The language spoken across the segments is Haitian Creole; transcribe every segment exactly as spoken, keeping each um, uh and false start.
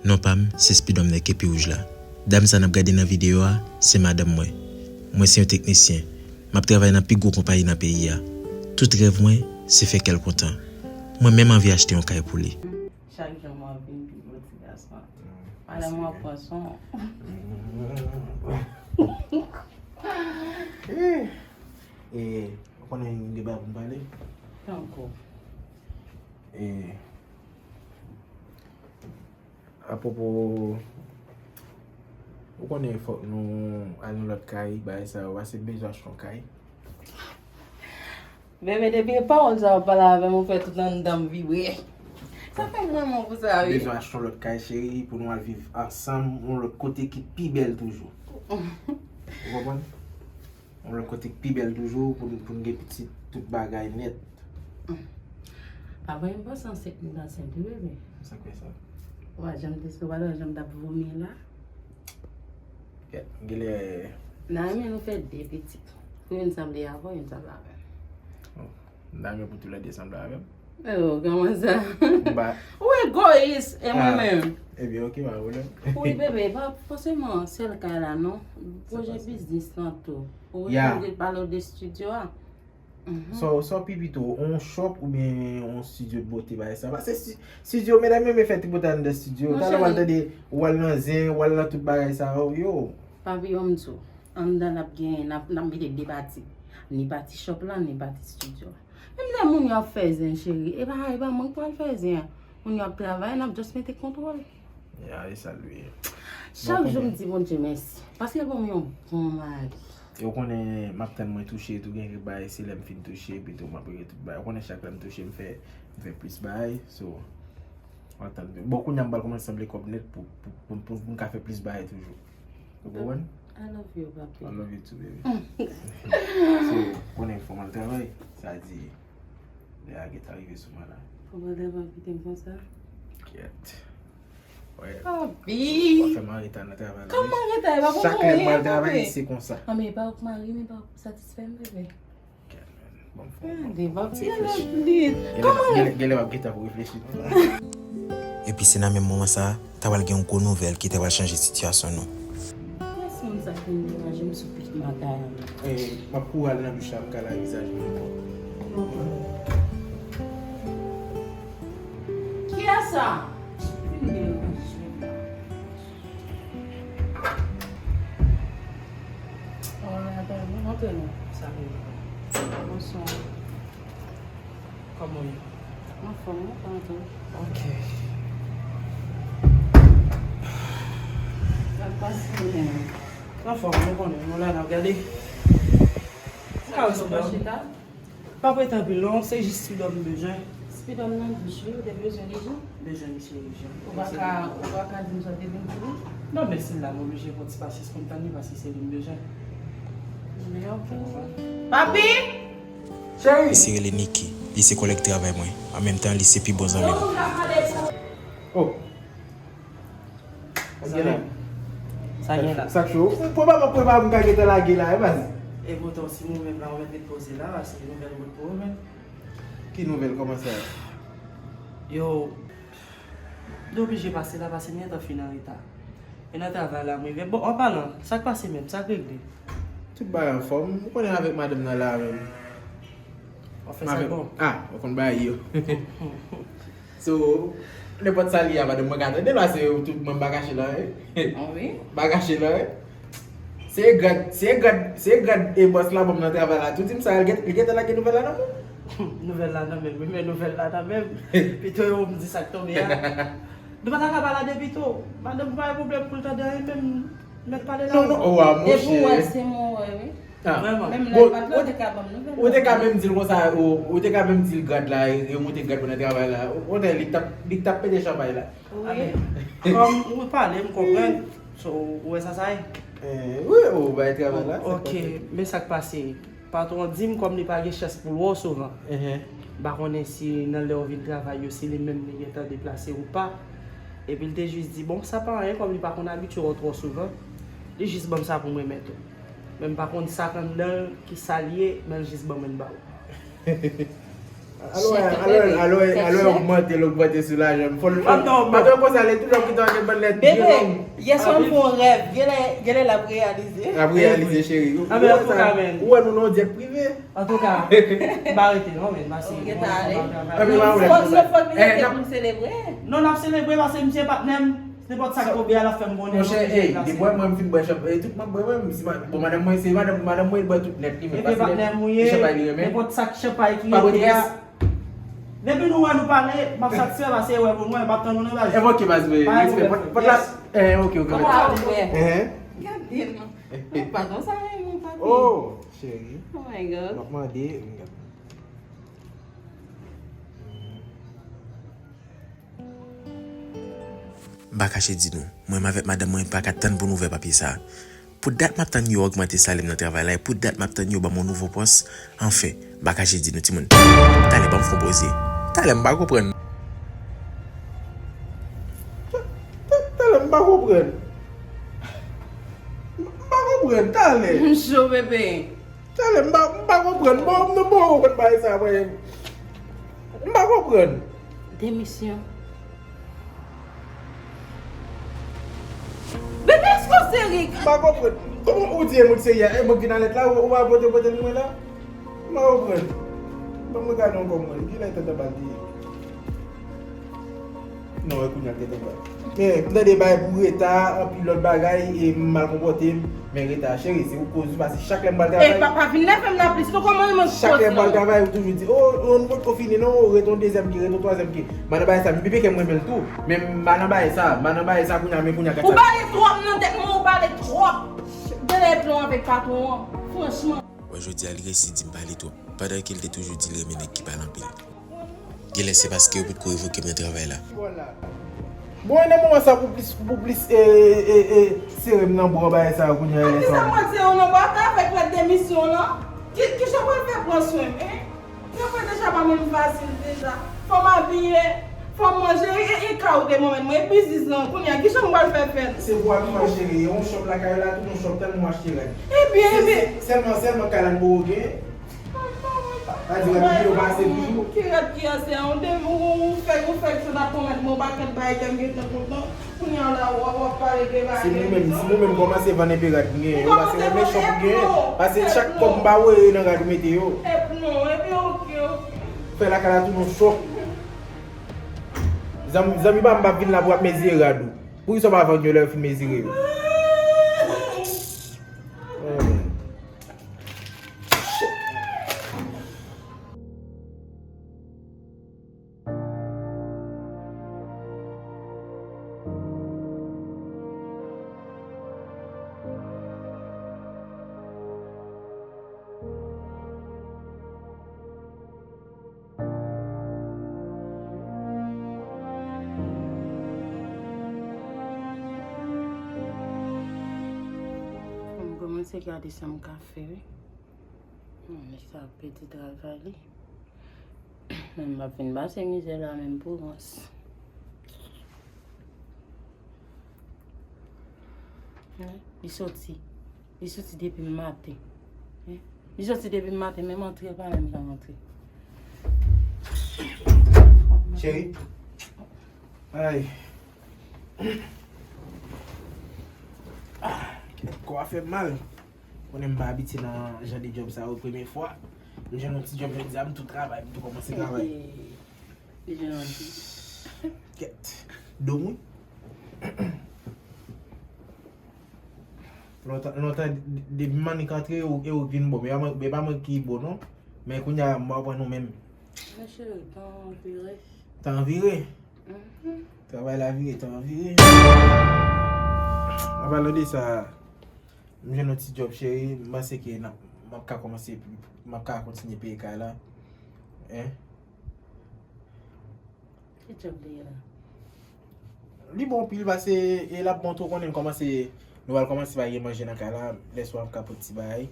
Non pa m, se Speedhome nèg kepi wouj la. Dam sa n ap gade nan videyo a, se madanm mwen. Mwen se yon teknisyen. M ap travay nan pi gwo konpayi nan peyi a. Tout rèv mwen, se fè kè l kontan. Mwen menm anvi achte yon kay pou li. Chak jou m anvi vin pi gwo ti gason. Pandan m ap pran swen w. Eh, eh, ou konnen gen bagay pou m pale? Tankou. Eh, Apwopo, ou konnen fòk nou al nan lòt kay, bagay sa yo, pase m bezwen achte yon kay. Bebe, depi e pawòl sa yo pale avè m, ou fè tout anndan m vibre. Sa fè m renmen w pou sa, wi. Bezwen achte yon lòt kay, cheri, pou nou al viv ansanm, yon lòt kote ki pi bèl toujou. Ou konprann? Yon lòt kote k pi bèl toujou, pou n, pou n gen pitit, tout bagay nèt. Avan yon panse ansent, li ansent, wi, bebe. Sa k fè sa? Ou pa janm te sou, ou pa t wè jan m t ap vomi la? Kèt, genlè. Nan men nou fè de pitit. Pou youn sanble avè w, youn sanble avè m. Oh, m ta renmen pou toulède sanble avè m. Oh, kòman sa? Ou egoyis, e mwen menm? Ebyen, ok, pa pwoblèm. Wi, bebe, pa fòseman sèl kay la, non. Pwojè biznis lan tou. Ou te pale w de estidyo a. So, so pi pito, on shop oubyen on studio de beauté, bagay sa? Pase stu-, studio, medam yo renmen fè tripotay anndan studio. Talè w al tande, ou al nan zen, ou al nan tout bagay sa yo. Papi, ban m di w, anndan n ap gen, n ap, n ap mete de pati. Ni pati shop la, ni pati studio a. Menm lè moun yo ap fè zen, cheri, e pa, e pa mwen k pral fè zen an. Moun yo ap travay, n ap just mete kontwòl. Ya, e sa l ye. Chak jou m di Bondye mèsi, paske l ban m yon bon mari. E ou konnen, m ap tann mwen touche tou, gen kèk bagay, se lè m fin touche, epi tou m ap regle tout bagay. Ou konnen chak lè m touche, m fè, m fè plis bagay, so, w ap tann. Bon, kounye a m pral kòmanse sanble kòb nèt pou, pou, pou, pou, pou m ka fè plis bagay toujou. Ou konprann? I love you, papi. I love you too, baby. So, konnen fò m al travay, sa di, lè a gentan rive sou mwen la. Ou pa ta pa kite m konsa? Kèt. Wè. Papi! W ap fè m anreta nan travay la, wi. Kòman anreta? E pa pou mwen, papi. Chak lè m pral travay, se konsa. Anben, e pa ou k mari m, e pa ou k satisfè m, bebe. Bon, fò, fò, fò, fò ti reflechi. Genlè, genlè, genlè w ap gentan pou reflechi. Epi se nan menm moman sa a, ta pral gen yon gwo nouvèl ki ta pral chanje sitiyasyon nou. Kiyès moun sa ki vin deranje m sou pit madanm? Eh, m ap kouri al nan douch la, m ka lave vizaj mwen ankò. Kiyès sa? Vin deranje m la. Antre non, antre non. Salut. Bonswa. Kòman w ye? Anfòm, wi, kòman tou? Ok. Sa k pase menm? Anfòm, nou konnen, nou la n ap gade. Sa k pase, w pa chita? Pa prete anpil non, se jis Speedhome m bezwen. Speedhome nan douch wi, ou te bezwen li tou? Bezwen li cheri. Ou pa ka, ou pa ka di m sa w te vin pou li? Non, men si l la, m oblije pran ti pasyans pou m tann li, paske se li m bezwen. Men ok. Papi! Cheri! Li se rele Nicky. Li se kòlèg travay mwen. An menm tan, li se pi bon zanmi m. Oh. Sa gen la? Sa gen la? Sa k cho? Pwobableman, pwobableman m ka gentan lage la, e baz. E poutan, si nou menm la, ou mèt ret poze la, se nouvèl wout pou ou menm. Ki nouvèl? Kòman sa? Yo, nou oblije pase la, pase m gentan fin an reta. E nan travay la, m rive. Bon, an palan, sa k pase menm? Sa k regle? Tout bagay anfòm. Ou konnen avèk madanm nan la menm. W ap fè sa bon. Ah, ou konn bagay yo. So, nenpòt sa l ye a, madanm mwen ka tande l, paske tout mwen m pa kache l anyen. Ah wi? M pa kache l anyen. Se grad, se grad, se grad e bòs la ban m nan travay la. Tou di m sa, li gen, li gentan lage nouvèl la nan men m. Nouvèl la nan men m, wi, men nouvèl la nan men m. Pito yo m di sa k tonbe a. Nou pa ta ka pale de pito. Madanm pa gen pwoblèm pou l tande anyen, men m mèt pale la. Non, non, oh, ah, monchè. Depi w wè se mwen w wè, wi. Ah. Vrèman. Menm lè l pa t la, ou te ka ban m nouvèl la. Ou te ka menm di l konsa, ou, ou te ka menm di l grad la, e remonte grad mwen nan travay la. Ou konnen li t ap, li t ap pete chanpay la. Wi. Kòm ou pale, m konprann. So, ou wè sa sa ye? Eh, wi, ou bay travay la, se ok, men sa k pase. Patwon di m kòm li pa gen chans pou l wè w souvan. M pa konnen si nan lè w vin travay yo, si li menm li gentan deplase ou pa. Epi l te jis di, bon, sa pa anyen, kòm li pa konn abitye wè w twò souvan, li jis ban m sa pou m remèt ou. Men m pa konn sa k anndan l, ki sa l ye, men l jis ban mwen l ba ou. Alò, alò, alò, alò, ogmante, l ogmante sou lajan. Fò l, fò l, pa t konsa, li toujou ap kite yon bann lèt byen long. Bebe, yè swa m fè yon rèv. Genlè, genlè l ap reyalize. Anben, antouka, men. Ou wè nou nan yon dirèk prive. Antouka, m pa rete non, men, pase. Ou gentan ale. Fòk nou, fòk nou rete pou n selebre. Non, n ap selebre paske misye patnè m. Nenpòt sa k tonbe a, l ap fè m konnen. Monchè, ey, depi mwen, mwen m fin bwè chanpay, tout m ap bwè, mwen, si ma-, bon, madanm mwen, se madanm, madanm mwen, li bwè tout nèt li menm. Epi patnè m ou ye, chanpay li renmen. Nenpòt sa k chanpay ki rete a. Depi nou wè nou pale, m ap satisfè paske e wè pou mwen, m ap tann ou nan baz. Eh, ok, baz, men, respè. Pòt, pòt la. Eh, ok, ok, ok. Gade non. Patwon sa renmen, papi. Oh, cheri. Oh my God. M ap mande. M pa kache di nou, mwen menm avèk madanm mwen pa ka tann pou n ouvè papye sa a. Pou dat m ap tann yo ogmante salè m nan travay la, e pou dat m ap tann yo ban m yon nouvo pòs. Anfen, m pa kache di nou, timoun. Talè, ban m fè yon poze. Talè, m pa konprann. Ta-, ta-, talè, m pa konprann. M pa konprann, talè. M cho, bebe. Talè, m pa, m pa konprann. Bon, m pa konprann bagay sa, mwen. M pa konprann. Demisyon. Bebe, èske w serye? M pa konprann. Kòman ou di e moun serye a? E moun ki nan lèt la, ou, ou pa pote, pote l mwen la? M pa konprann. Ban mwen gade ankò mwen. Ki lè tèt anba l te ye? Non, e kounye a l te tonbe. Men, m tande bagay pou reta, anpil lòt bagay, e m mal konpòte m. Men reta, cheri, se ou koz ou, paske chak lè m pral travay. E pa, pa vin nève m la plis, non, kòman mwen koz non? Chak lè m pral travay, ou toujou di, oh, oh, nou potko fini, non, oh, ret yon dezyèm ke, ret yon twazyèm ke. M nan bagay sa, m pipi ke m renmen l tou. Men m pa nan bagay sa, m pa nan bagay sa kounye a, men kounye a gad sa. Ou pale twòp nan tèt mwen, ou pale twòp. Genlè e plon avèk patwon an, franchman. Wè, jodi a, li resi di m pale twòp, pandan ke l te toujou di l renmen nèg ki pale anpil. Genlè se paske yo potko revoke m nan travay la. Bon, e nan moman sa pou plis, pou plis, e, e, e, sere m nan bò bagay sa yo kounye a. Kisa m pral sere w nan bò? Atè avèk lèt demisyon w lan. Ki, kijan w pral fè pran swen m, en? Travay deja pa menm fasil deja. Fò m abiye, fò m manje, e, e, e ka ou te mwen menm, e biznis lan, kounye a, kijan m pral fè fè l? Se pou abiman cheri, e yon chòp lakay la, tout yon chòp tèlman m achte rad. Ebyen, ebyen. Sèlman, sèlman kay la n poko gen. Pa di rad ki yo pase toujou. Ki rad ki ase a? Ou te, ou, ou fèk, ou fèk sot ap pwomèt mwen yon pakèt bagay ke m gentan kontan. Kounye a la, w ap, w ap pale de bagay. Si mwen menm, si mwen menm kòmanse vann enpe rad m genyen yo, paske mwen men chòp ou genyen, paske chak kòb m ba ou e nan rad ou mete yo. Epi non, epi ok, ok. Fè lakay la tounen yon chòp. Zanmi, zanmi pa m p ap vin la pou ap mezire rad ou. Poukisa w pa vann yo lè yo fin mezire yo? Fò m kòmanse gade sa m ka fè, wi. Nèg sa ap pèdi travay li. Men m ap vin pase mizè la menm pou rans. Li soti. Li soti depi maten. Li soti depi maten, menm antre pa menm ka antre. Cheri. Ay. Kò a fè m mal. Konnen m pa abitye nan jan de djòb sa yo, premye fwa. M jwenn yon ti djòb jodi a, m tou travay, m tou kòmanse travay. Epi, li jwenn yon ti. Kèt. Do m wi. Lontan, lontan, de-, depi m annik antre, e ou, e ou k vin bon. Men pa mwen, men pa mwen ki bon, non. Men kounye a, m pa pran nou menm. Men cheri, tan an vire. Tan an vire? Mhm. Travay la vire, tan an vire. An palan de sa, m jwenn yon ti djòb, cheri, m panse ke n ap, m ap ka kòmanse, m ap ka kontinye peye kay la. Hein? Ki djòb li ye la? Li bon anpil, paske e l ap bon tou, konnen n kòmanse, nou pral kòmanse bay gen manje nan kay la, lè swa ap ka pot ti bagay.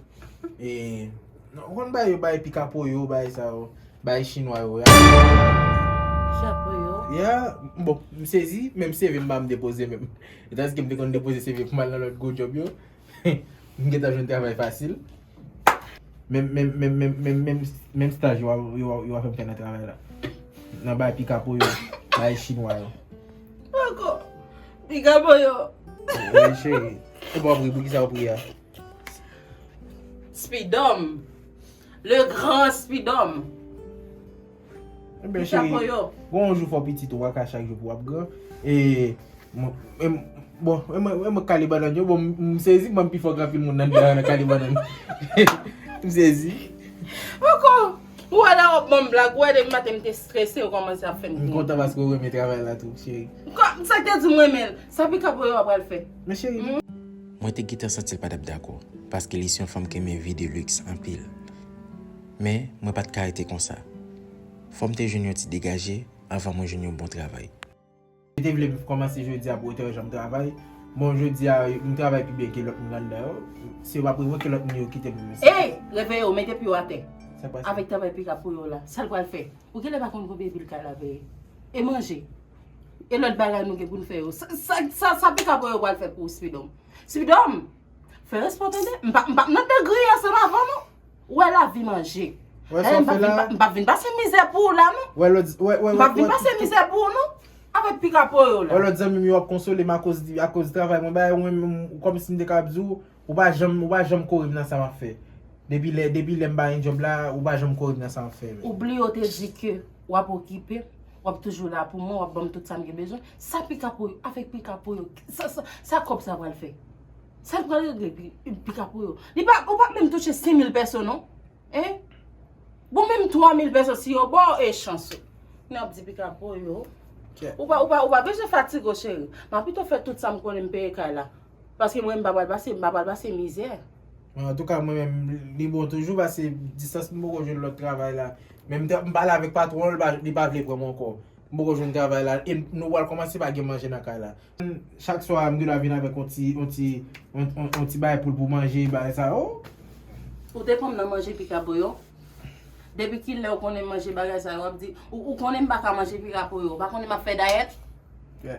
E, non, ou konn bay yo, bay pikapo yo, bay sa yo, bay chinwa yo, ya. Chapo yo? Ya, bon, m sezi, men m seve m pa m depoze menm. E tandiske m te konn depoze seve pou m al nan lòt gwo djòb yo. M gentan jwenn travay fasil. Menm, menm, menm, menm, menm, menm, menm staj yo, yo, yo, yo ap fè m fè nan travay la. Nan bay pikapo yo, bay chinwa yo. Poko. Pikapo yo. Wi, cheri. E bon, w ap ri, poukisa w ap ri a? Spidòm. Le grand Spidòm. Ebyen, cheri, gon yon jou fò pitit ou pa ka chak jou pou w ap gran. E, mwen, e, bon, e mwen, e mwen kale bannann yo, bon, m, m sezi, mwen m pi fò ke anpil moun nan, nan kale bannann. M sezi. Poko, ou wè la w ap ban m blag, ou wè depi maten m te strese, ou kòmanse ap fè m. M kontan paske ou renmen travay la tou, cheri. Sa k te di m renmen l? Sa pikapo yo a pral fè? Men cheri. Mwen te gentan santi l pa t ap dakò, paske li se yon fanm ki renmen vi de luxe anpil. Men, mwen pa t ka rete konsa. Fò m te jwenn yon ti degaje anvan mwen jwenn yon bon travay. Yo te vle m kòmanse jodi a pou yo te wè jan m travay. Bon, jodi a, m travay pi byen ke lòt moun anndan yo. Si yo pa prevoke lòt moun yo kite m. Ey, reveye w, mete pye w atè. Sa k pase? Avèk travay pikapo yo la, sa l pral fè? Ou genlè pa konn konbyen bil kay la peye. E manje. E lòt bagay nou gen pou n fè yo. Sa, sa, sa, sa pikapo yo pral fè pou ou, Spidòm? Spidòm, fè respè w tande. M pa, m pa nan de griye ansanm avè w, non. Ou wè lavi manje. Wè sa w fè la? M p ap vin pase mizè pou ou la, non. Wè lòt, wè, wè, m p ap vin pase mizè pou ou, non. Avèk pikapo yo la. Wè lòt zanmi m yo ap konsole m akoz, akoz travay mwen bay, mwen menm, kòmsi m te ka ap di w, ou pa janm, ou pa janm kore m nan sa m ap fè. Depi lè, depi lè m pa gen djòb la, ou pa janm kore m nan sa m ap fè. Ou bliye w te di ke w ap okipe m, w ap toujou la pou mwen, w ap ban m tout sa m gen bezwen. Sa pikapo yo, avèk pikapo yo, sa, sa, sa kòb sa pral fè? Sa l pral regle pi, pikapo yo? Li pa, ou pa menm touche senk mil pèso, non. Hein? Bon, menm twa mil pèso, si yo ba w, e chans ou. N ap di pikapo yo. Ou pa, ou pa, ou pa bezwen fatige w, cheri. M ap pito fè tout sa m konnen m peye kay la. Paske mwen, m pa pral pase, m pa pral pase mizè. Men antouka, mwen menm, li bon toujou, paske distans m poko jwenn lòt travay la. Men m te, m pale avèk patwon an, li pa, li pa vle pran m ankò. M poko jwenn travay la. E nou pral kòmanse pa gen manje nan kay la. Chak swa, m genlè vin avèk yon ti, yon ti, yon, yon, yon ti bagay pou l pou manje, bagay sa yo. Ou te konn nan manje pikapo yo? Depi kilè ou konnen manje bagay sa yo, w ap di, ou, ou konnen m pa ka manje pikapo yo, ou pa konnen m ap fè dayèt? Yeah.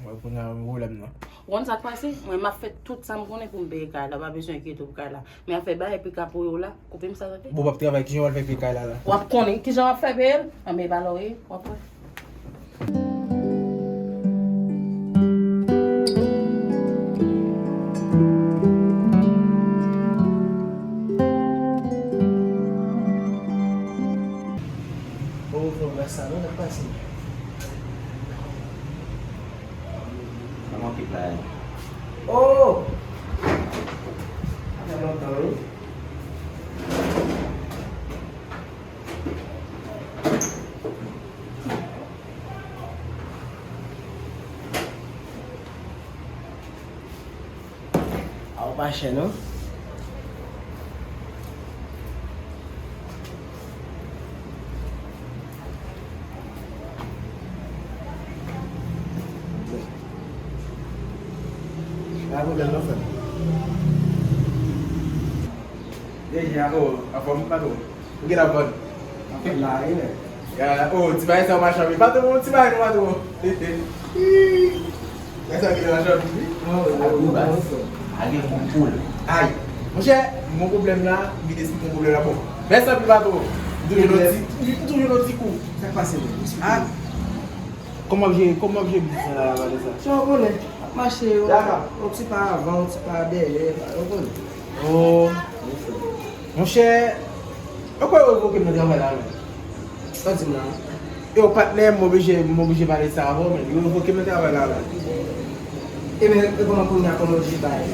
Wè, kounye a, pwoblèm nan. Ou konn sa k pase? Mwen, m ap fè tout sa m konnen pou m peye kay la, pa bezwen enkyete w pou kay la. Men afè bagay pikapo yo la, koupe m sa tande. Bon, w ap travay, kijan w al fè peye kay la la? W ap konnen kijan w ap fè peye l? Anben, e pa la w ye, w ap wè. Oh, frè, w wè sa non, sa k pase? Kòman kit la ye? Oh! Sa fè lontan, wi. A, ou pa chè non. Pa pwoblèm non, frè m. Deja, o, anfòm, patwon. Ou genlè ap vann? Anfòm la, wi, men. Ya, o, ti bagay sa yo mache anpil. Patwon, ti bagay nou, patwon. Bagay sa yo genlè mache anpil, wi. Ay, monchè, m gon pwoblèm la, m vin esplike yon pwoblèm la. Bon, mèsi anpil, patwon. M toujou nan ti, m toujou nan ti kou. Sa k pase, men? Ah. Kòman w ap jere, kòman w ap jere biznis la, Vanessa? Jan w konnen, ap mache, yon, yon ti pa avan, yon ti pa dèyè, ou konnen. Oh. Monchè, yo kwè yo revoke m nan travay la, men. Sa w di m la? Yo, patnè, m oblije, m oblije pale sa avè w, men. Yo revoke m nan travay la, men. Ebyen, e kòman kounye a, kòman w di bagay?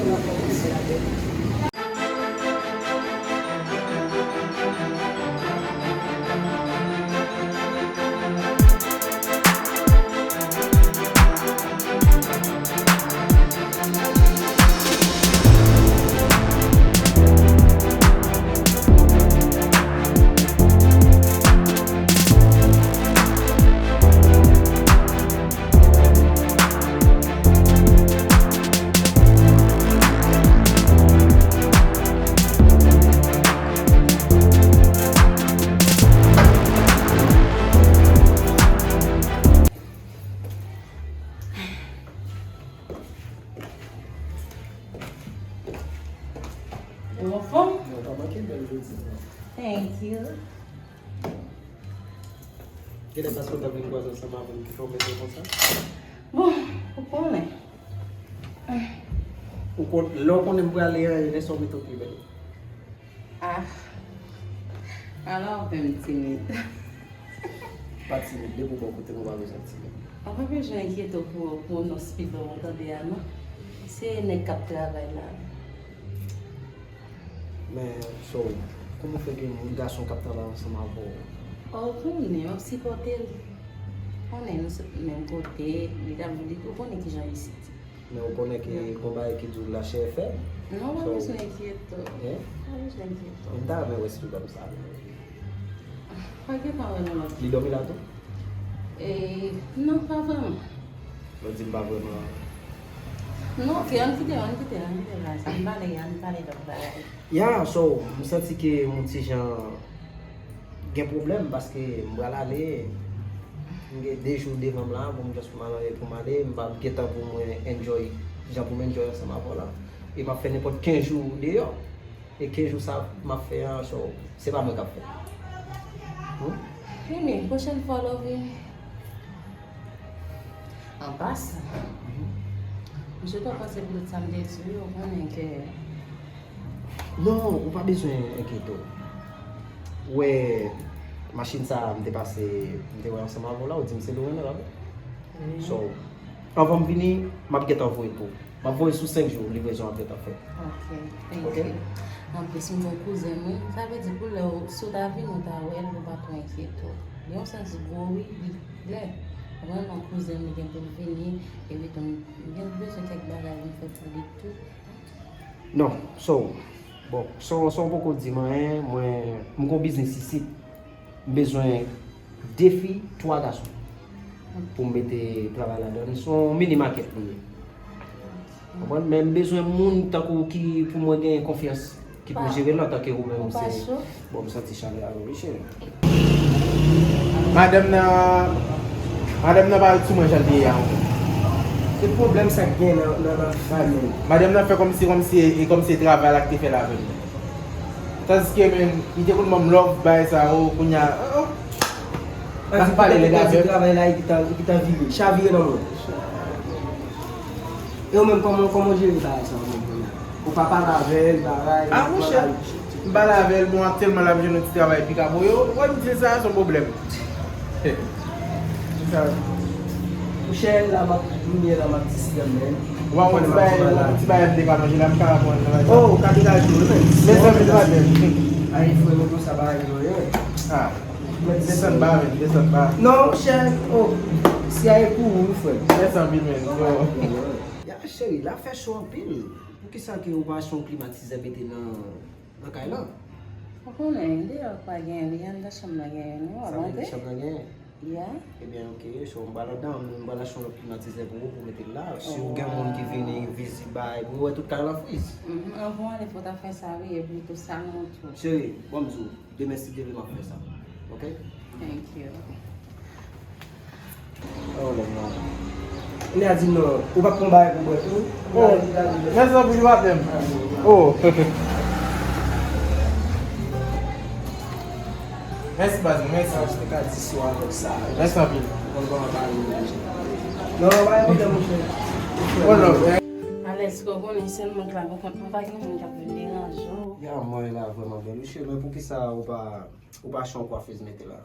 Genlè paske w t ap vin kwaze ansanm avè m ki fè w mete w konsa? Bon, ou konnen. Ou kon, lè w konnen m prale a, e lè sa w mete w pi bèl. Ah. Ala w fè m timid. Pa timid, depi w bò kote m, ou pa bezwen timid. Ou pa bezwen enkyete w pou, pou non spido w tande a, non. Se nèg k ap travay la. Men, so, kòman w fè gen moun, gason k ap travay ansanm avè w? O, ou konnen, m ap sipòte l. Ou konnen, nou sot menm kote, li t ap, li, ou konnen kijan isit. Men ou konnen ke gon bagay ki di w la chè fè. Non, pa bezwen enkyete w. Hein? Pa bezwen enkyete w. M ta renmen wè spido m sa. Pa gen pa wè nan lòt. Li dòmi la tou? E, non, pa vrèman. Lè w di m pa vrèman. Non, ok, ann kite, ann kite, ann kite bagay sa. Ann pale, ann pale lòt bagay. Ya, so, m santi ke m ti jan gen pwoblèm paske m pral ale. M gen de jou devan m la pou m just pou m al anlè pou m ale. M p ap gen tan pou mwen enjoy jan pou m enjoy ansanm avè w la. E m ap fè nenpòt kenz jou deyò. E kenz jou sa m ap fè an, so, se pa mwen k ap fè. Hmm? Vini, pwochèn fwa lè w vini. An pasan, mhm, m sot ap panse pou tout sa m te di w, ou konnen ke. Non, ou pa bezwen enkyete w. Ou wè, machin sa a, m te pase, m te wè ansanm avè w la, ou di m se Lorena, pa vre? Wi. So, anvan m vini, m ap gentan voye pou ou. M ap voye sou senk jou, livrezon an ap gentan fèt. Ok, thank you. Anplis, m gon kouzen mwen, sa vle di pou lè w, si w ta vini, w ta wè l, ou pa twò enkyete w. Li yon sens gwo, wi, li lè. Mwen, yon kouzen m, li gen pou l vini, epi tou, m gen bezwen kèk bagay pou m fè pou li tou. Non, so, bon, so, so w poko di m anyen, mwen, m gon biznis isit. M bezwen de fi, twa gason pou m mete travay ladan l. Se yon mini makèt li ye. Konprann? Men m bezwen moun tankou w ki pou mwen gen konfyans, ki pou jere l antanke ou menm se. Bon, m santi chalè a wi, cheri. Madanm nan, madanm nan pa ret sou mwen jan l te ye a ankò. Se pwoblèm sa k gen nan, nan, nan fanmi. Madanm nan fè kòmsi, kòmsi, e kòmsi se travay la ki te fè l avè m. Tandiske, men, li te konn ban m love, bagay sa yo, kounye a, oh, oh. N ap pale lè gade travay la, e ki tan, e ki tan vire, chavire nan mwen. E ou menm, kòman, kòman w jere bagay sa yo menm kounye a? Ou pa pale avè l, bagay, ah, monchè, m pale avè l, bon, aktyèlman, l ap jwenn yon ti travay Pikabo yo. Wè, m di sa, se yon pwoblèm. Sa, monchè, la m ap, kounye a la m ap di si menm. Ou pa konn ti bagay, ti bagay m te ka manje la, m ka pran nan bagay sa. Oh, kapital tou, wi, men. Mezanmi, tande. Ay, frè, mwen konsa bagay yo ye. Ah. Desann ba, men, desann ba. Non, monchè, oh, si a e pou ou, wi, frè. Mèsi anpil, men. Yo. Ya, cheri, la fè cho anpil. Poukisa ke ou pa achte yon klimatizè mete nan, nan kay lan? Ou konnen, deyò pa gen, li anndan chanm nan gen, non, sa vle di chanm nan gen? Ya. Ebyen, ok, so, m pral anndan, m pral achte yon lòt klimatizè pou ou, pou mete l la. Si w gen moun ki vini vizit, bay, pou yo wè tout kay lan friz. Mhm, anvan w ale, fò w ta fè sa, wi, epi tou salon tou. Cheri, bon, m di w, demen, si Dye vle, m ap fè sa. Ok? Thank you. Oh, non, non. Kounye a di m non, ou p ap pran bagay pou bwè tou? Oh, mèsi anpil, ou pa pè m. Oh. Mèsi, baz, mèsi. Sa, ou te ka di si w avèk sa. Mèsi anpil. Konn kòman pale yo deja. Non, non, pa gen pwoblèm, monchè. One love. Alèz, kò konnen sèl mwen k la pou kont mwen, pa gen moun k ap vin deranje w. Ya, mwen la vrèman bèl, wi, cheri, men poukisa ou pa, ou pa achte yon kwafez mete la?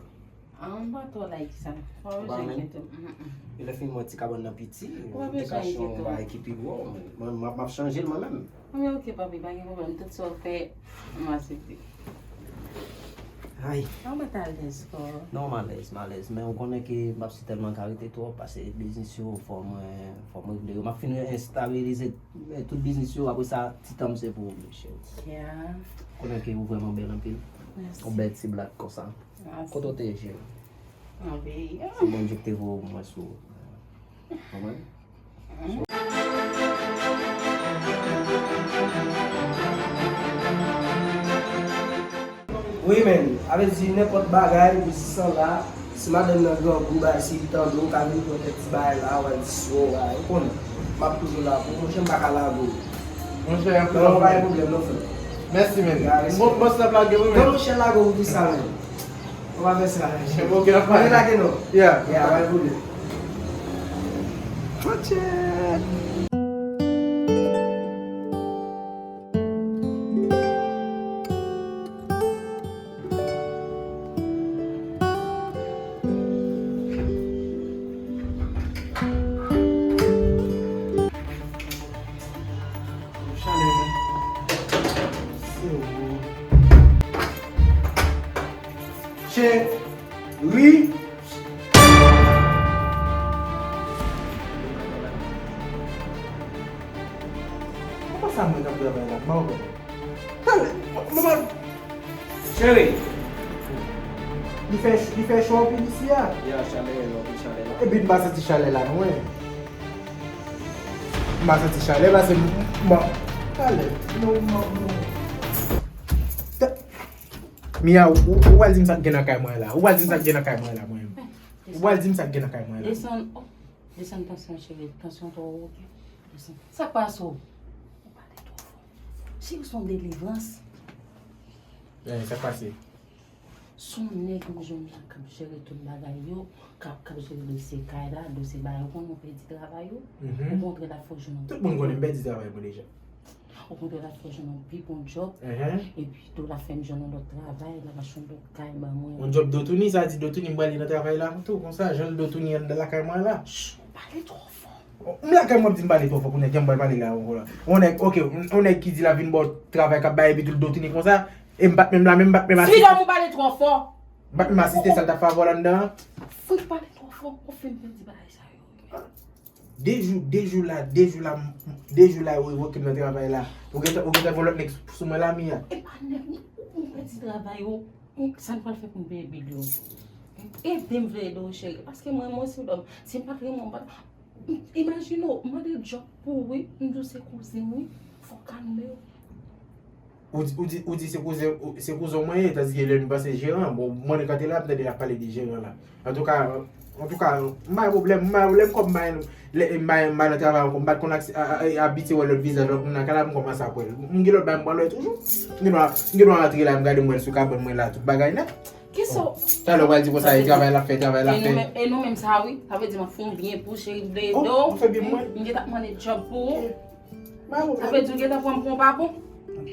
Ah, m pa twò like sa. Ou pa bezwen enkyete w. Mm, mm. E lè fini, mwen, ti kabann nan piti, ou te ka achte yon bagay ki pi gwo. Mwen, m ap, m ap chanje l mwen menm. Anben, ok, papi, pa gen pwoblèm. Tout sa w fè, m aksepte. Ay. An mèt alèz, kò. Non, m alèz, m alèz. Men ou konnen ke m ap si tèlman ka rete twòp, paske biznis yo, fò mwen, fò mwen regle yo. M ap fin estabilize, eh, tout biznis yo, apre sa, ti tan m se pou ou, cheri. Ya. Konnen ke ou vrèman bèl anpil. Mèsi. Yon bèl ti blak konsa. Kote w te ye, cheri? Nan peyi a. Se Bondye ki te voye w pou mwen sou. Konprann? Wi, men, sa vle di nenpòt bagay, biznis lan la, si madanm nan grangou, bagay, si li tande w, ka vin pran kèk ti bagay la, w al di si w, bagay, ou konnen. M ap toujou la pou ou, monchè, m pa ka lage w. Monchè, y ap... Non, pa gen pwoblèm, non, frè. Mèsi, men. Bon, bòs la ap lage wi, men. Non, monchè, lage w pou sa, men. Ou pa fè sa, men. Ok, n ap pale. Lage non. Yeah. Yeah, wè pou li. Monchè. Chalè, men. Se ou. Cheri. Papa sa mwen k ap travay la, m pa konprann. Talè, manman. Cheri. Li fè, li fè cho anpil isi a. Ya, chalè, anpil chalè la. Epi m pa santi chalè la non, en. M pa santi chalè, paske m, m, talè, non, non, non. Ta-, Mia, ou, ou, ou pral di m sa k gen nan kay mwen la. Ou pral di m sa k gen nan kay mwen la, mwen menm. Ou pral di m sa k gen nan kay mwen la. Desann, oh, desann tansyon, cheri. Tansyon twò wo, ok? Desann. Sa k pase w? Ou pale twò fò. Cheri, se yon delivrans. Eh, sa k pase? Se yon nèg m jwenn la k ap jere tout bagay yo, k ap, k ap jere dosye kay la, dosye bagay, ou konnen ou pèdi travay ou. Mhm. Okontrè, l ap fè w jwenn yon... Tout moun konnen m pèdi travay mwen deja. Okontrè, l ap fè w jwenn yon pi bon djòb. Mhm. Epi tou, l ap fè m jwenn yon lòt travay, l ap achte yon lòt kay ban mwen. Yon djòb dotouni, sa di dotouni m prale nan travay la tou, konsa, jan l dotouni anndan lakay mwen la. Ch, ou pale twò fò. M lakay mwen, m di m pale twò fò, kounye a, jan m pral pale la, yon nèg, ok, yon nèg ki di l ap vin ba w travay k ap bay, epi tou l dotouni konsa, e m pa t menm la, menm m pa t menm asiste. Freedom, ou pale twò fò. M pa t menm asiste, sa l t ap fè avè w la anndan an. Fouti pale twò fò, ou fè m pèdi bagay sa yo. De jou, de jou la, de jou la, de jou la, yo revoke m nan travay la. Ou gentan, ou gentan gen lòt nèg sou mwen la, Mia. E pa nèg, ou, ou pèdi travay ou. Sa n pral fè pou n peye bil yo? Ede m vle ede w, cheri. Paske mwen, mwen se dòm. Si m pa t renmen w, m pa t Imajine w, mande djòb pou ou wi, m di w se kouzen m wi, fò w kalme w. Ou di, ou di, ou di se kouzen, ou, se kouzen w mwen ye, tandiske lè nou pase jeran, bon, mwen nan kante la, m tande l ap pale de jeran la. Antouka, antouka, m pa gen pwoblèm, m pa gen pwoblèm, kòm m pa, lè, m pa, m pa nan travay ankò, m pa t konn ak-, a, a, a, abitye wè lòt vizaj lòt moun nan kay la, m kòmanse ap wè l. M gen lòt bagay m pral wè toujou. M gen dwa, m gen dwa rantre la, m gade m wè l sou kabann mwen la, tout bagay nèt. Kisa w... Talè w pral di konsa, e travay l ap fè, travay l ap fè. E nou menm, e nou menm sa wi. Sa vle di m ap fè yon byen pou cheri m vle ede w. Oh, ou fè byen pou mwen? M gentan ap mande djòb pou ou. Ok. Sa vle di w gentan pran m pou yon pa bon?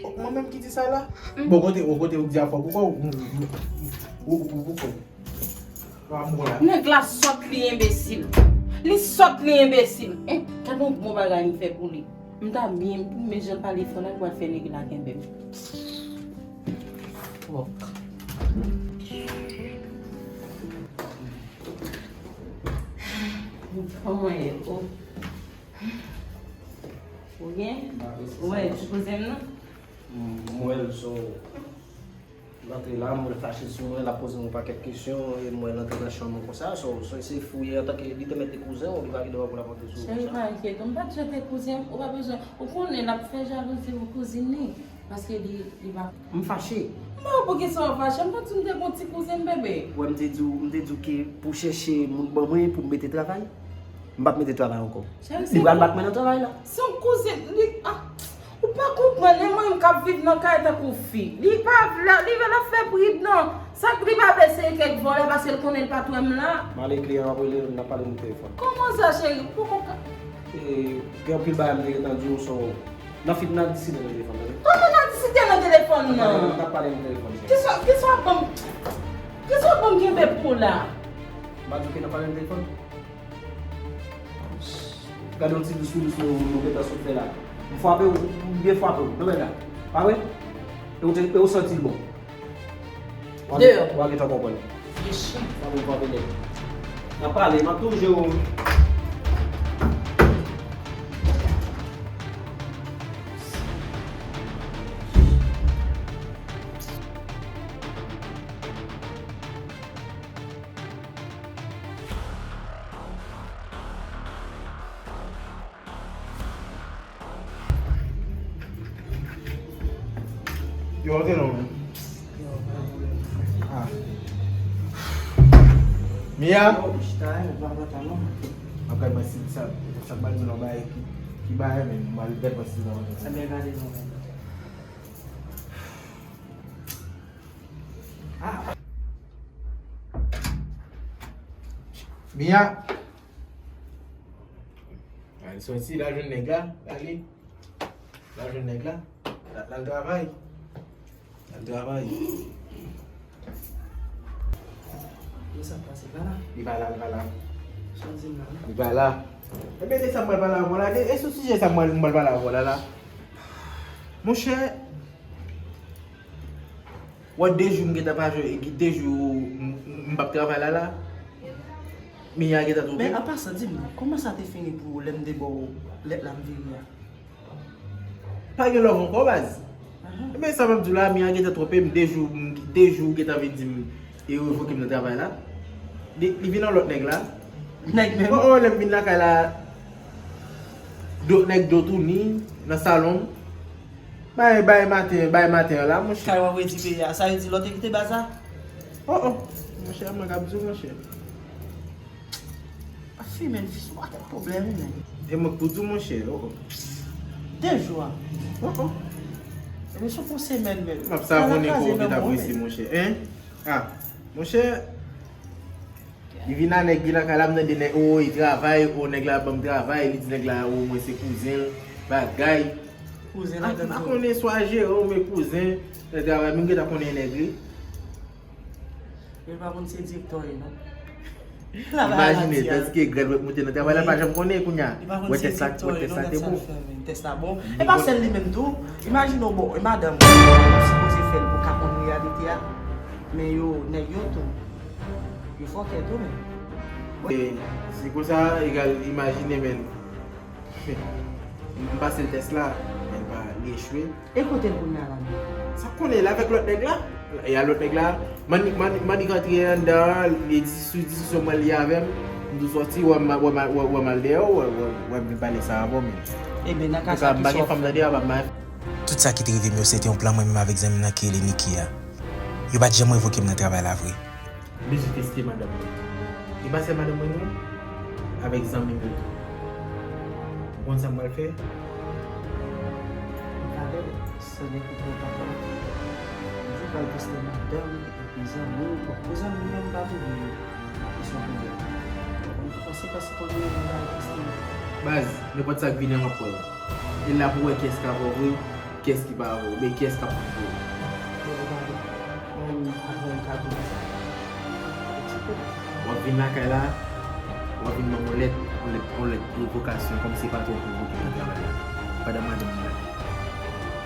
Oh, mwen menm ki di sa la? Hmm. Bon, kote, oh, kote ou di a fò pou kò w? Ou, ou, ou, ou, ou, ou, ou, ou, ou. Nèg la sòt, li enbesil. Li sòt, li enbesil. Hein? Gade yon bon bagay m fè pou li. M ta byen, men jan l pale fò la, li pral fè nèg la kenbe m. Fòk. Kòman ye? O. Ou byen? Ou wè ti kouzen m nan? M wè l, so, l antre la, m wè l fache sou mwen, l ap poze m yon pakèt kesyon, e m wè l antre nan chanm mwen konsa, so, so, se fou ye antanke li te mèt te kouzen w, li pa gen dwa pou l ap antre sou w konsa. Cheri, pa enkyete w, m pa t jete kouzen m, ou pa bezwen, ou konnen l ap fè jalouzi pou kouzin li, paske li, li pa... M fache. M pa wè poukisa w fache, m pa t di w m te gen yon ti kouzen m, bebe. Wè, m te di w, m te di w ke pou chèche moun ban mwen pou m mete travay. M p ap mete travay ankò. Li pral bat mwen nan travay la. Se yon kouzen, li, ah, ou pa konprann, e mwen menm k ap viv nan kay tankou fi. Li pa vle, li vle ap fè brid non. Sa k li pa vle se kèk vòlè paske l konnen l pa t wè m la. M ale kliyan ap rele, n ap pale nan telefòn. Kòman sa, cheri? Ou poko ka... E, gen anpil bagay m te gentan di w, so, n ap fin, n ap diskite nan telefòn, tande? Kòman n ap diskite nan telefòn nan? N ap pale nan telefòn, cheri. Kisa, kisa w ap ban m, kisa w ap ban m kenbe pou la? M pa di w ke n ap pale nan telefòn? Gade yon ti dous dous nou, nou gentan sot fè la. M frape w, m byen frape w, nan men la. Pa vre? E w te, e w santi l bon. Deyò. W a gentan konprann. Mechan. Sa bon, pa vini. N a pale, m ap toujou. Yo, antre non, men. Ah. Mia? Yo, chita, yo, pa pran tan, non. M ap gade mwen si sa, sa k ba di nan bagay ki, ki bagay, men m al gade mwen si sa. Sa byen gade, non, men. Ah. Mia. Al soti la jwenn nèg la, ale. La jwenn nèg la. La, la l travay. La l travay. Yo sa k pase pa la? Li pa la, li pa la. Sa w di m la? Li pa la. Ebyen, de sa m pral pale avè w la, de, e sou sijè sa m pral, m pral pale avè w la, la. Monchè, wè de jou m gentan pa jwe, de jou m, m, m p ap travay la, la. Mia gentan twonpe m. Men an pasan, di m non, kòman sa te fini pou ou lè m te ba w lèt la m vire a? Pa gen love ankò, baz. Ebyen, sa m ap di w la, Mia gentan twonpe m, de jou, m, de jou gentan vin di m, e revoke m nan travay la. Li, li vin yon lòt nèg la. Nèg menm? Oh, oh, lè m vin lakay la, do, nèg do touni nan salon m. Bay, bay maten, bay maten an la, monchè. Kay w ap redi peyi a. Sa vle di lòt te kite baz la? Oh, oh. Monchè, mwen k ap di w, monchè. Fi, men, fi sou pakèt pwoblèm, wi, men. E mwen k pou di w, monchè, oh, oh. De jou a. Oh, oh. Ebyen, se pou semèn, men. M ap savonnen kò w ki t ap resi, monchè. Hein? Ah, monchè. Li vin a nèg, vin lakay la, m tande nèg, oh, li travay, oh, nèg la ban m travay, li di nèg la, oh, mwen se kouzen l, bagay. Kouzen la, m pa konnen swa jeran oubyen kouzen, nan travay, men m gentan konnen nèg, wi. Yo pa konn se direktè w ye, non. Imajine, tandiske grèd w ap moute nan travay la, pa janm konnen kounye a. Wè tès la, wè tès la te bon. Tès la bon. E pa sèl li menm tou. Imajine w, bon, e madanm ou sipoze fè l pou w ka konn reyalite a. Men yo, nèg yo tou. Yo fòkè tou, men. E, se konsa, egal, imajine, men. M pase l tès la, men l pa, li echwe. E kote l kounye a la menm? Sa konnen l avèk lòt nèg la? E a lòt nèg la, Manik, Manik, Manik antre anndan, li di sou diskisyon mwen li avè m. M tou sòti, wè m, wè m, wè, wè m al dèyè w, wè, wè, wè m vin pale sa avè w menm. Ebyen, nan ka sa, m pa gen fanm nan dèyè, pa m. Tout sa ki te rive m yo, se te yon plan mwen menm avèk zanmi m nan ki rele Niki a. Yo pa t janm revoke m nan travay la vre. Bezwen teste madanm mwen. E pa sèl madanm mwen non, avèk zanmi m yo tou. Ou konn sa m pral fè? Talè, san dekouvri papa, m di pral teste madanm epi zanmi m. Bon, pou zanmi m yo, m pa touve yo. Kesyon pwoblèm. Mwen panse, panse konn yo, m pral teste yo. Baz, nenpòt sa k vini an, m ap pran l. E la pou wè kiyès k avè w vre, kiyès ki pa avè w, oubyen kiyès k ap fout vre. Bon, bon, bon, bon. Mwen, apre m ka di w sa. Eksplike. W ap vin lakay la, w ap vin ban m yon lèt, yon lèt, yon lèt revokasyon, kòmsi se patwon ki revoke m nan travay la. Pandan madanm mwen la.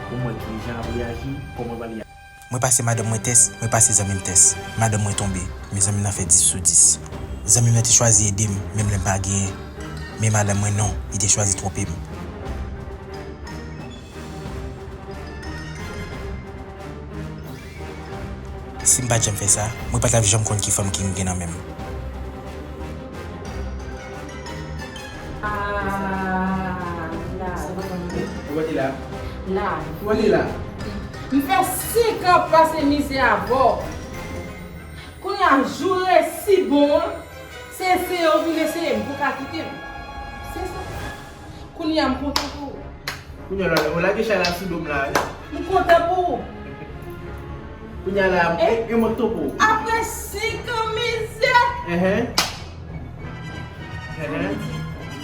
Pou m wè kijan l ap reyaji, kòman l va reyaji. Mwen pase madanm mwen tès, mwen pase zanmi m tès. Madanm mwen tonbe, men zanmi m nan fè dis sou dis. Zanmi m nan te chwazi ede m, menm lè m pa genyen. Men madanm mwen non, li te chwazi twonpe m. Si m pa t janm fè sa, mwen pa t ap janm konn ki fanm ki m gen nan men m. Ah, la. Ou pa te la? La. Ou pa te la? M fè senk an pase mizè avè w. Kounye a, jou resi bon an, se eseye w vin eseye m pou w ka kite m. Se sa. Kounye a, m kontan pou ou. Kounye a, ou lage chay la sou do m la, wi. M kontan pou ou. Kounye a la, e, e mwen k tonbe w. Apre senk an mizè. Enhen. Enhen.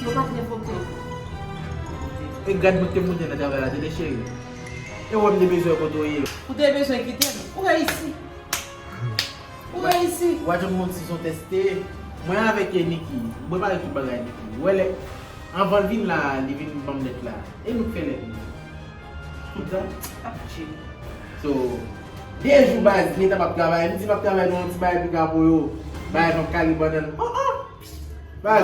Yo pa t revoke w. E gad mwen k te moute nan travay la, tande cheri. E wè m te bezwen kote w ye. Ou te bezwen kite m. Ou reyisi. Ou reyisi. Ou pa janm konn si se yon tès te ye. Mwen avèk Niki, mwen pa gen tout bagay Niki. Ou wè lè, anvan l vin la, li vin ban m lèt la. E nou k fè lèt nou. Tout sa. Ap tchil. So, de jou baz, gentan m ap travay. M di m ap travay nan yon ti bagay pou ka pou yo. Bagay nan kale bannann. Oh, oh! Baz.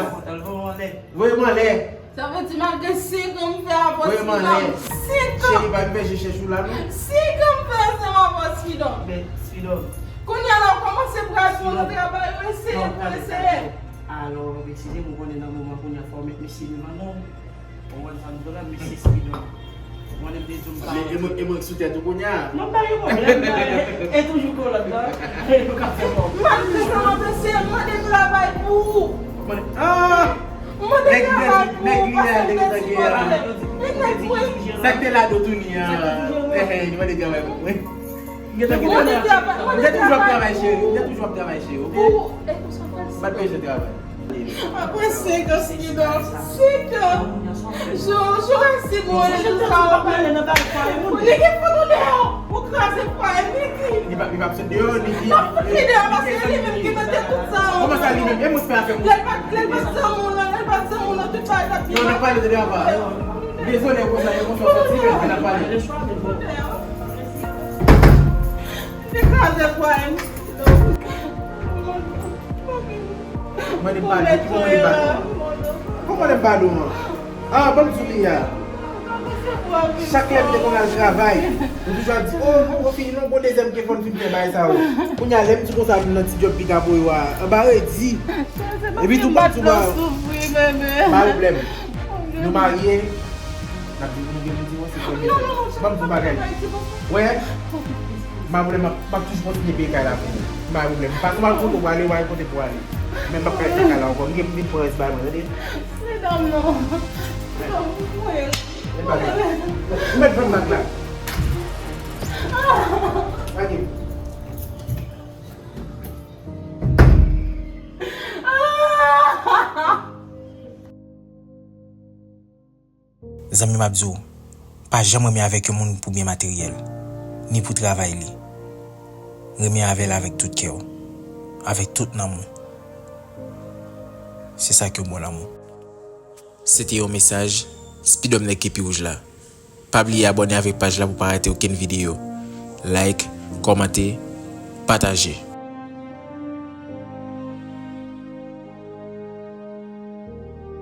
Voye m anlè. Sa vle di malgre senk an m fè avè Spidòm. Senk an! Cheri, pa vin fè je chèch ou la, non. Senk an m fè ansanm avè Spidòm. Men, Spidòm. Kounye a la, ou kòmanse pral bon nan travay, ou eseye, ou eseye. Alò, w ap eskize m, ou konnen nan moman kounye a fò w met mesye devan non. Ou konprann sa m di w la, mesye Spidòm. Mwen, m te di w m pa. E mwen, e mwen k sou tèt ou kounye a? Non, pa gen pwoblèm, non. E toujou kolòn nan. E nou ka fè kòb. Malgre sa, m ap eseye mande travay pou ou. Mande, ah! Mande travay pou ou, paske m te di w. Men nèg mwen. Sa k te la do touni an. Ehe, li mande travay pou mwen. Mwen te toujou ap travay, cheri. Mwen te toujou ap travay, cheri, oke? Mwen pa t bezwen travay. Apre senk an, Skidon, senk an. Jou, jou resi mwen, jou sa w. Li gen fout ou deyò, ou kraze fwaye Niki. Li p ap, li p ap sot deyò, Niki. L ap fout li deyò paske li menm ki mete tout sa. Kòman sa li menm? E mwen ki fè afè m. Lè l pa, lè l pa t zanmi w nan, lè l pa t zanmi w nan, tout bagay t ap byen. Non, n ap pale de deyò pa. Dezole, konsa, e konsa w soti, men n ap pale. Li kraze fwaye m. Mande m pale, ki mande m pale? Kòman mande m pale w an? Ah, ban m di w li a. Chak lè m te konn al travay, ou toujou ap di, "Oh, non, ou fini non, gon dezyèm ke fò n fin fè bagay sa yo." Kounye a, lè m di konsa, vin nan ti djòb pika pou yo a, anba redi. Epi tou, ban m di w a, pa pwoblèm. Nou marye, n ap di nou gen pou di w se premye. Ban m di w bagay. Wè, m pa pwoblèm, m ap, m ap toujou kontinye peye kay la pou ou. M pa pwoblèm. Paske m al kote w prale, w al kote pou ale. Men m p ap kay sa kay la ankò. M gen pou vin pran rès bagay mwen, tande? Medam non. Ou mèt vann bag la. Ok. Zanmi m ap di w, pa janm renmen avèk yon moun pou byen materyèl, ni pou travay li. Renmen avè l avèk tout kè w, avèk tout nanm ou. Se sa k yon bon lanmou. Se te yon mesaj Speedhome nèg ki pi wouj la. Pa bliye abòne avèk paj la pou pa rate okenn videyo. Like, kòmante, pataje.